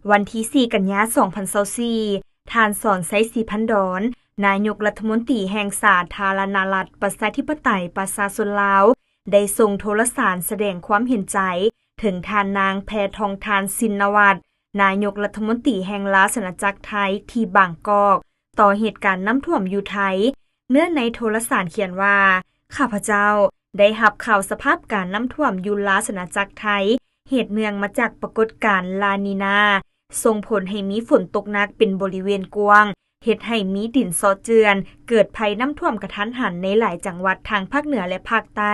ວັນທີສີ່ ກັນຍາ ສອງພັນຊາວສີ່ ທ່ານ ສອນໄຊ ສີພັນດອນ ນາຍົກລັດຖະມົນຕີແຫ່ງສາທາລະນະລັດ ປະຊາທິປະໄຕ ປະຊາຊົນລາວ ໄດ້ສົ່ງໂທລະສານສະແດງຄວາມເຫັນໃຈ ເຖິງທ່ານນາງ ແພທອງທານ ຊິນນະວັດ ນາຍົກລັດຖະມົນຕີແຫ່ງລາຊະອານາຈັກໄທ ທີ່ບາງກອກ ຕໍ່ເຫດການນ້ຳຖ້ວມຢູ່ໄທ. ເນື້ອໃນໂທລະສານຂຽນວ່າ ຂ້າພະເຈົ້າໄດ້ຮັບຂ່າວສະພາບການນ້ຳຖ້ວມຢູ່ລາຊະອານາຈັກໄທ ເຫດເນື່ອງມາຈາກປາກົດການລານີນາ ສົ່ງຜົນໃຫ້ມີຝົນຕົກໜັກເປັນບໍລິເວນກວ້າງ, ເຮັດໃຫ້ມີດິນເຊາະເຈື່ອນ, ເກີດໄພນ້ຳຖ້ວມກະທັນຫັນໃນຫຼາຍຈັງຫວັດທາງພາກເໜືອ ແລະ ພາກໃຕ້,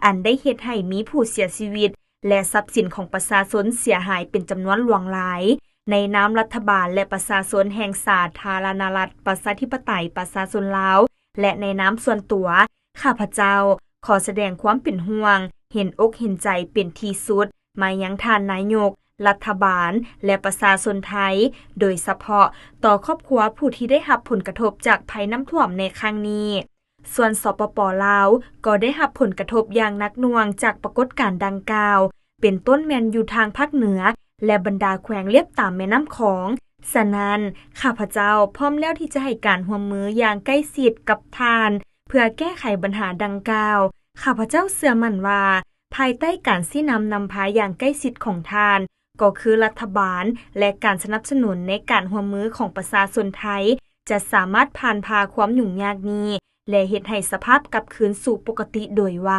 ອັນໄດ້ເຮັດໃຫ້ມີຜູ້ເສຍຊີວິດ ແລະ ຊັບສິນຂອງປະຊາຊົນເສຍຫາຍເປັນຈຳນວນຫຼວງຫຼາຍ. ໃນນາມລັດຖະບານ ແລະ ປະຊາຊົນແຫ່ງສາທາລະນະລັດ ປະຊາທິປະໄຕ ປະຊາຊົນລາວ ແລະ ໃນນາມສ່ວນຕົວ, ຂ້າພະເຈົ້າຂໍສະແດງຄວາມເປັນຫ່ວງ, ເຫັນອົກເຫັນໃຈເປັນທີ່ສຸດ ມາຍັງທ່ານນາຍົກ, ລັດຖະບານ ແລະ ປະຊາຊົນໄທ, ໂດຍສະເພາະຕໍ່ຄອບຄົວຜູ້ທີ່ໄດ້ຮັບຜົນກະທົບຈາກໄພນ້ຳຖ້ວມໃນຄັ້ງນີ້. ສ່ວນ ສປປ ລາວ ກໍໄດ້ຮັບຜົນກະທົບຢ່າງໜັກໜ່ວງຈາກປາກົດການດັ່ງກ່າວ, ເປັນຕົ້ນແມ່ນຢູ່ທາງພາກເໜືອ ແລະ ບັນດາແຂວງລຽບຕາມແມ່ນ້ຳຂອງ. ສະນັ້ນ, ຂ້າພະເຈົ້າພ້ອມແລ້ວທີ່ຈະໃຫ້ການຮ່ວມມືຢ່າງໃກ້ຊິດກັບທ່ານ ເພື່ອແກ້ໄຂບັນຫາດັ່ງກ່າວ. ຂ້າພະເຈົ້າເຊື່ອໝັ້ນວ່າ ພາຍໃຕ້ການຊີ້ນຳນຳພາຢ່າງໃກ້ຊິດຂອງທ່ານ, ກໍຄືລັດຖະບານ ແລະ ການສະໜັບສະໜູນໃນການຮ່ວມມືຂອງປະຊາຊົນໄທ ຈະສາມາດຜ່ານຜ່າຄວາມຫຍຸ້ງຍາກນີ້ ແລະ ເຮັດໃຫ້ສະພາບກັບຄືນສູ່ປົກກະຕິໂດຍໄວ.